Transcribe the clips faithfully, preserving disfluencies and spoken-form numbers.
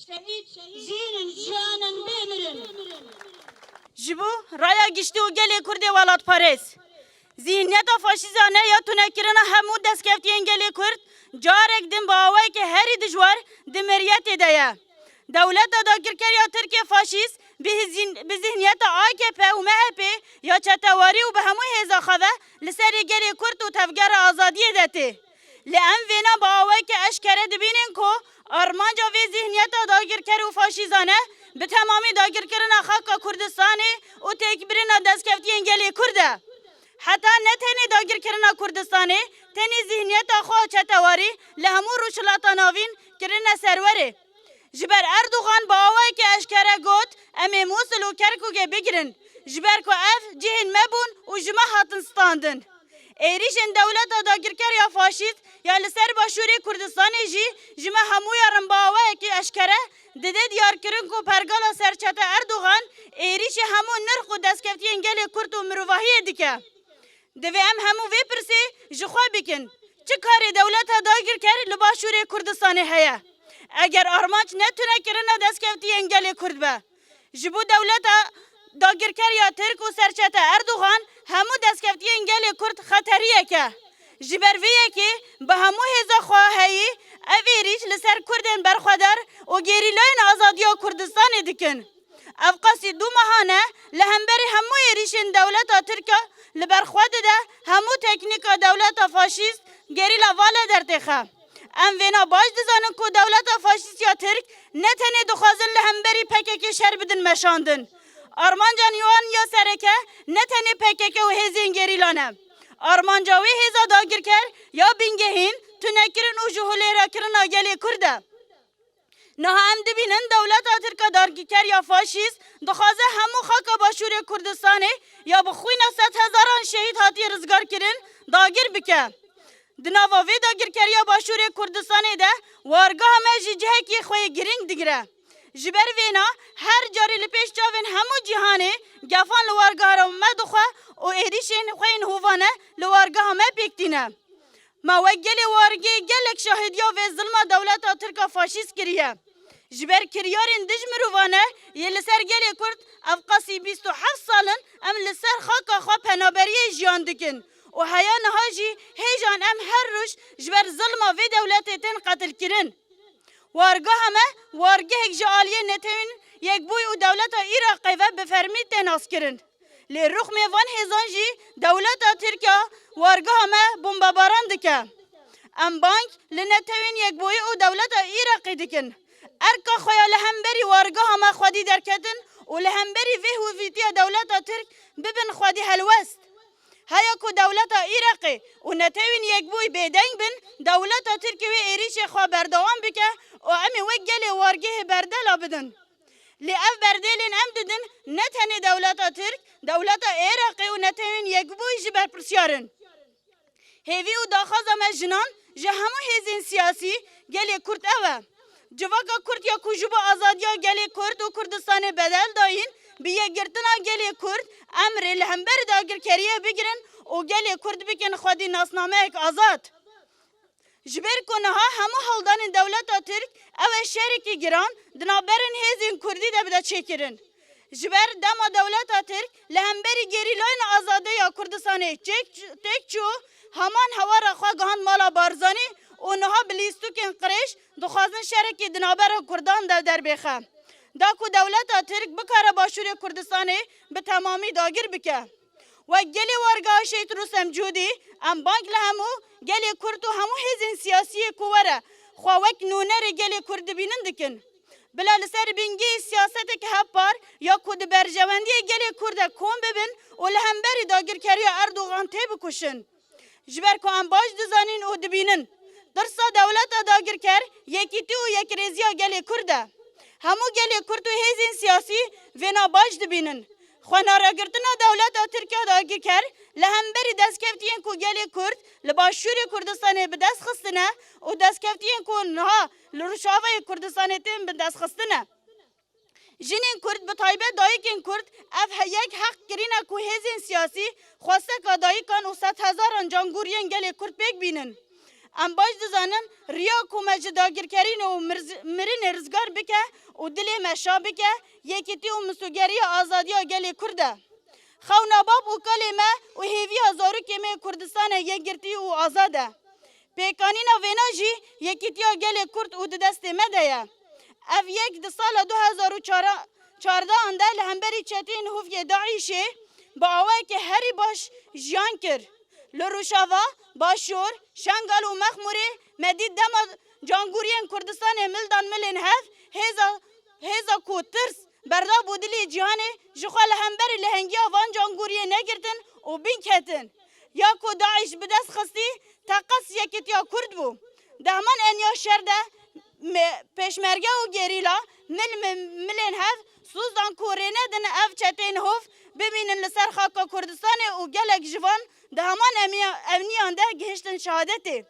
Şehîd jînin, jiyanin bê mirin. Ji bo raya giştî û gelê Kurdê welatparêz. Zîhniyeta faşîzane ya tunekirina hemû destkeftiyên gelê Kurd carek din bi awayekî herî dijwar di meriyetê de ye. Dewleta dagirker ya Tirkê faşîst bi hizîn-, bi zîhniyeta A K P û M H P ya çetewarî û bi hemû hêza xwe ve li serê gelê Kurd û tevgera azadiyê de tê. Lê em vêna bi awayekî eşkere dibînin ku armanca vê zîhniyeta dagirker û faşîzane bi temamî dagirkirina xaka Kurdistanê û têkbirina destkeftiyên gelê Kurd e. Heta ne tenê dagirkirina Kurdistanê, tenê zîhniyeta xwe çetewarî li hemû Rojhilata Navîn kirine serwerê. Ji ber Erdogan bi awayekî eşkere got, em ê Mûsil û Kerkûkê bigirin, ji ber ku ev cihên me bûn û ji me hatin standin. Êrîşên dewleta dagirker ya faşîst ya li ser Başûrê Kurdistanê jî ji me hemûya rin bi awayekî eşkere dide diyarkirin ku pergala serçete Erdogan êrîşê hemû nirx û destkeftiyên gelê Kurd û mirovahiyê dike. Divê em hemû vê pirsê ji xwe bikin, çi karê dewleta dagirker li Başûrê Kurdistanê heye? Eger armanc ne tunekirina destkeftiyên gelê Kurd be, ji bo dewleta dagirker ya Tirk û serçete Erdogan hemû destkeftiyên gelê Kurd xeteriyek e. Ji ber vê yekê bi hemû hêza xwe heyî ev êrîş li ser Kurdên berxwedar û gerîlayên azadiya Kurdistanê dikin. Ev qasî du mehan e li hemberî hemû êrîşên dewleta Tirk a li ber xwe dide, hemû teknîka dewleta faşîst gerîla vala dertêxe. Em vêna baş dizanin ku dewleta faşîst ya Tirk ne tenê dixwazin li hemberî P K K şer bidin meşandin. Armanca wan ya sereke ne tenê P K K û hêzên gerîla ne. Armanca wê hêza dagirker ya bingehîn, tunekirin û ji holêrakirina gelê Kurd e. Niha em dibînin dewleta Tirk a dagirker ya faşîst dixwaze hemû xaka Başûrê Kurdistanê ya bi xwîna sedhezaran şehîd hatiye rizgarkirin dagir bike. Di nava vê dagirkeriya Başûrê Kurdistanê de wargeha me jî cihekî xwe yê girîng digire. Ji ber vêna her carê li pêş çavên hemû cîhanê gefan li wargeha me dixwe û êrîşên xwe yên hovane li wargeha me pêk tîne. Me wek gelê wargê gelek şahîdiya vê zilma dewleta Tirk a faşîst kiriye. Ji ber kiryarên dij mirovane yê li ser gelê Kurd ev qasî bîst û heft sal in em li ser xaka xwe penaberiyê jiyan dikin û heya niha jî hêjan em her roj ji ber zilma vê dewletê tên qetilkirin. Wargeha me wargehek ji aliyê Netewên Yekbûyî û dewleta Iraqê ve bi fermî tê naskirin. Lê rûxmê van hêzan jî dewleta Tirk a wargeha me bombebaran dike. Em bang li Netewên Yekbûyî û dewleta Iraqê dikin. Erka xwe ya li hemberî wargeha me xwedî derketin û li hemberî vê hovîtiya dewleta Tirk bibin xwedî helwest. Heya ku dewleta Iraqê û Netewên Yekbûyî bêdeng bin, dewleta Tirkiyê wê êrîşê xwe berdewam bike û em ê wek gelê wargehê berdela bidin. Lê ev berdêlên em didin ne tenê dewleta Tirk, dewleta Iraqê û Netewên Yekbûyî jî berpirsyar in. Hêvî û daxwaza me jinan ji hemû hêzên siyasî gelê Kurd ew e. Civaka Kurd ya ku ji bo azadiya gelê Kurd û Kurdistanê bedel dayîn, bi yekgirtina gelê Kurd em rê li hember dagirkeriyê bigirin û gelê Kurd bikin xwedî nasnameyek azad. Ji ber ku niha hemû hewldanên dewleta Tirk ew e şerekî giran di navberên hêzên Kurdî de bide çêkirin. Ji ber dema dewleta Tirk li hemberî gerîlayên azadê ya Kurdistanê çêk, têk çû, heman hewara xwe gihand mala Barzanî û niha bi lîstikên qirêj dixwazin şerekî di navbera Kurdan de derbêxe. Da ku dewleta Tirk bikare Başûrê Kurdistanê bi temamî dagir bike. Wek gelê wargeha Şehîd Rûstem Cûdî, em bang li hemû gelê Kurd û hemû hêzên siyasiyê ku were xwe wek nûnerê gelê Kurd dibînin dikin. Bila li ser bingehî siyaseteke hevpar ya ku di berjewendiyê gelê Kurd de kom bibin û li hemberî dagirkeriya Erdogan têbikuşin. Ji ber ku em baş dizanîn û dibînin, tirsa dewleta dagirker yekîtî û yekrêziya gelê Kurd e. Hemû gelê Kurd û hêzên siyasî vêna baş dibînin. Xwenaragirtina dewleta Tirk ya dagirker li hemberî destkeftiyên ku gelê Kurd li Başûrê Kurdistanê bi dest xistine û destkeftiyên ku niha li Rojavayê Kurdistanê tên bi dest xistine. Jinên Kurd, bi taybet dayikên Kurd, ev he-, yek heq kirîne ku hêzên siyasî xwesteka dayikan û sedhezaran cangûriyên gelê Kurd pêk bînin. Em baş dizanin riya ku me ji dagirkerînê û mirz-, mirinê rizgar bike û dilê me şa bike, yekîtî û misûgeriya azadiya gelê Kurd e. Xewna bab û kalê me û hêviya zarokê me yê Kurdistanê yekgirtî û azad e. Pêkanîna vêna jî yekîtiya gelê Kurd û di destê me de ye. Ev yek di sala du hezar û çardehan de li hemberî çeteyên hûf yê DAIŞê bi awayekî herî baş jiyan kir. Li Rojava, Başûr, Şengal û Mexmûrê me dît dema cangûriyên Kurdistanê mil dan milên hev, hêza, hêza ku tirs berdabû dilê cîhanê, jixwe li hemberî lehengiya van cangûriyê negirtin û bîn ketin. Ya ku DAIŞ bi dest xistî, teqez yekîtiya Kurd bû. Di heman eniya şer de me-, pêşmerge û gerîla mil mi-, milên hev sûz dan ku rê nedin ev çeteyên hov bimînin li ser xaka Kurdistanê û gelek ji van di heman emiya-, emniyan de gihiştin şehadetê.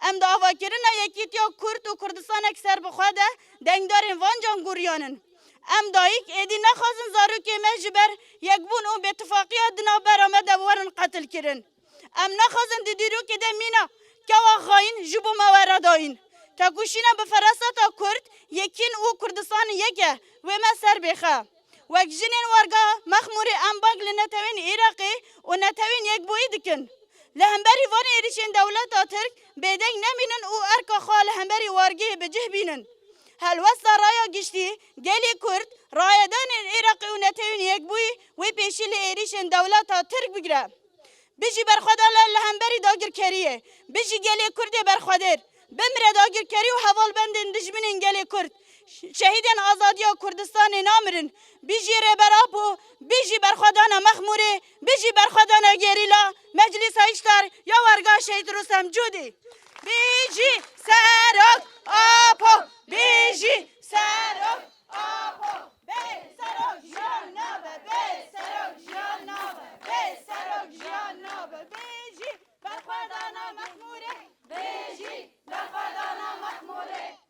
Em di avakirina yekîtiya Kurd û Kurdistanek serbixwe de dengdarên van cangûriyan in. Em dayik êdî naxwazin zarokê me ji ber yekbûn û bêtifaqiya di navbera me de werin qetilkirin. Em naxwazin di dîrokê de mîna kewa xayîn ji bo me were dayîn. Tekoşîna bi feraseta Kurd, yekîn û Kurdistan yek e, wê me ser bêxe. Wek jinên warga Mexmûrê em bang li netewên Iraqê û netewên Yekbûyî dikin. Li hemberî van êrîşên dewleta Tirk bêdeng nemînin û erka xwe li hemberî wargê bi cih bînin. Helwesta raya giştî, gelê Kurd, rayedanên Iraqê û netewên Yekbûyî wê pêşî li êrîşên dewleta Tirk bigire. Bijî berxwedana li hemberî dagirkeriyê. Bijî gelê Kurdê berxwedêr. Bimire dagirkerî û hevalbendên dijminên gelê Kurd. Şehîdên azadiya Kurdistanê namirin. Bijî Rêber Apo, bijî berxwedana Mexmûrê, bijî berxwedana gerîla, Meclîsa Îştar ya Warga Şehîd Rustem Cûdî. Bijî Serok Apo, bijî Serok Apo, bê Serok jiyan nabe, bê Serok jiyan nabe, bê Serok jiyan nabe, bijî berxwedana Mexmûrê, bijî berxwedana Mexmûrê.